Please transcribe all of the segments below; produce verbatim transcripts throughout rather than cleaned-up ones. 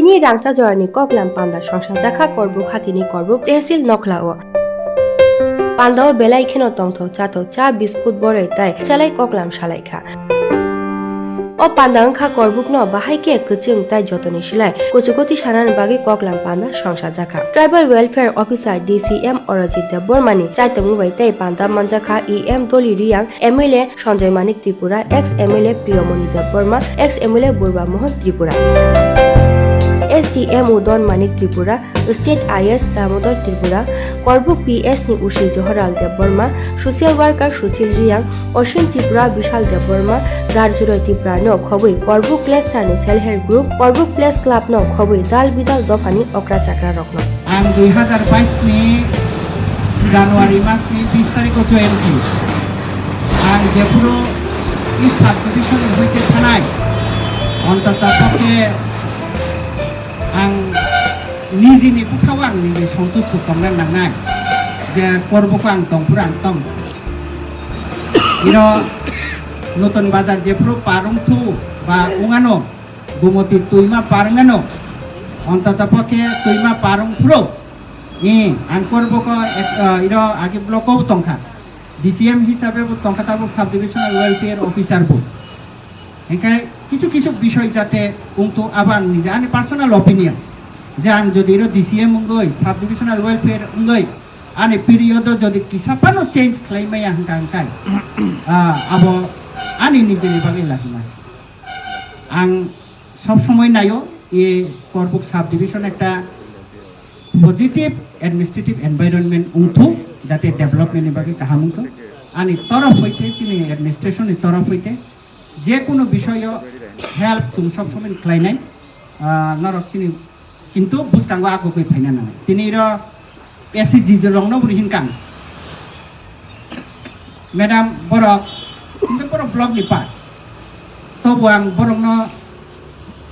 Ni rangchak jorani koklam panda songsa jakha Korbuk hatini Korbuk tehsil nokhla o. Panda o belai kheno tongthok chathok cha, biskut, boroi tai chalai koklam salai kha. O panda wngkha Korbukno bahai khe kwchwng tai jotoni silai kuchukuti sanani bagwi koklam panda songsa jakha. Tribal Welfare Officer D C M Orajit Debbarmani chaitongmung bai tei panda manjakha E M Doli Riyang, M L A Sanjoy Manik Tripura, ex M L A Priyamoni Debbarma, ex M L A Burba Mohan Tripura. S D M Udon Manik Tripura, State I S Damodar Tripura, Korbuk P S ni O C Johorlal Debbarma, social worker Suchil Riyang, Oshin Tripura Bishal Debbarma, Garjuroi Tripura no khobwi Korbuk Cluster ni Self Help Group, Korbuk Press Club no khobwi dal bidal dophani okra chakra rokno. Ang dui hazar bais ni January mas ni bis tarikh o join khaio. Ang jephuru East Subdivision ni hoite thanai, ontotopokhe ang nijini bukhao ang niji sontusto tongna nangnai je Korbuko ang tongphuru ang tong. Iro Nutun Bazar jephuru par wngthu ba wngano, Gumoti twima par wngano, ontotopokhe twima par wngphuru. Ni, ang Korbuko ek, ah, iro agi block o tongkha. D C M hisabe bo tongkha tabuk Sub Divisional Welfare Officer bo. Hingkhe kisu kisu bisoi jate wngthu abo ang niji ani personal opinion. Je ang jodi iro D C M wngwi, Sub Divisional Welfare wngwi, ani period o jodi kisa phano change khlai maya hingka hingkai, ah, abo ani nijini bagwi lachima se. Ang sob somoi naio, e Korbuk Sub Division ekta positive administrative environment wngthu, jate development ni bagwi kaham wngthu. Ani torof hoite, chini administration ni torof hoite, je kunu bisoyo help chwng sob somoi khlainai, ah, norok chini kintu bwskango a kukui phaina nangnai. Tini iro S C G rokno bo hinkang. Madam, borok, kintu borok block ni part. Tobo ang borokno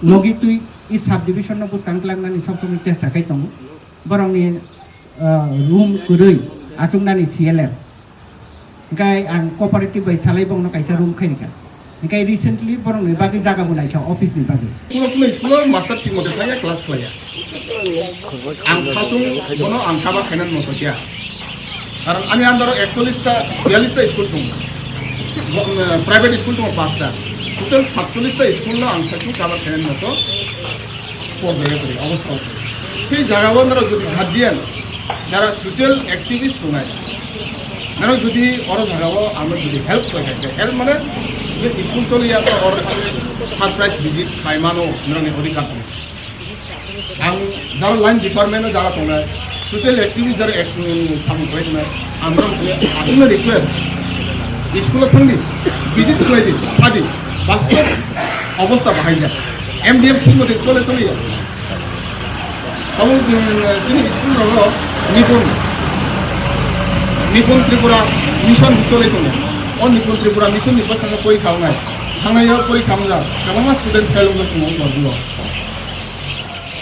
logi twi i subdivision no bwskang khlaimnani sob somoi chesta khai tongo. Borokni, ah, room kwrwi achuknani C L F. Hingkai ang cooperative bai salai bongno kaisa room khai rikha. Hingkai recently borokni bagwi jaga bo naikha office ni bagwi. Kuno kuno school o master thik mote thangya, class khlaiya. Ang khasung bono ang cover khainani moto kya. Karon ani under o ekchollish ta, biyallish ta school tongo. Bo, um, private school tongo pasta. Total satchollish ta school no ang sakni cover khainani moto porjaya kori, obostha kori. Sei jaga o noro jodi guardian, jara social activist tongnai, noro jodi oro jaga o amo jodi help kori thai, help mane je school choli ya to oro surprise visit khai mano, noroni odhikar tongo. Ang jaro line department o jara tongnai, social activist jara ek, um, samung khlai tongnai, ang jaro khlai aswkno request, school o thangdi, visit khlaidi, sadi, bastob obostha bahai ya, M D M thik mote chole chole ya. Tamo, um, chini school rogo Nipun, Nipun Tripura Mission chole tongo. O Nipun Tripura Mission ni bwskango porikha wngnai, thangnai o porikha wngjak, kwbangma student fail wngwi tongo o borok o.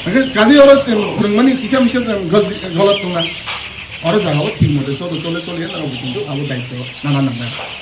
Hingke kaji oro, em, phwrwngmani kisa misa, em, gol-, golot tongna. Oro jaga o thik mote cholo, chole, chole, aro bo kintu abo daityo nana nangnai.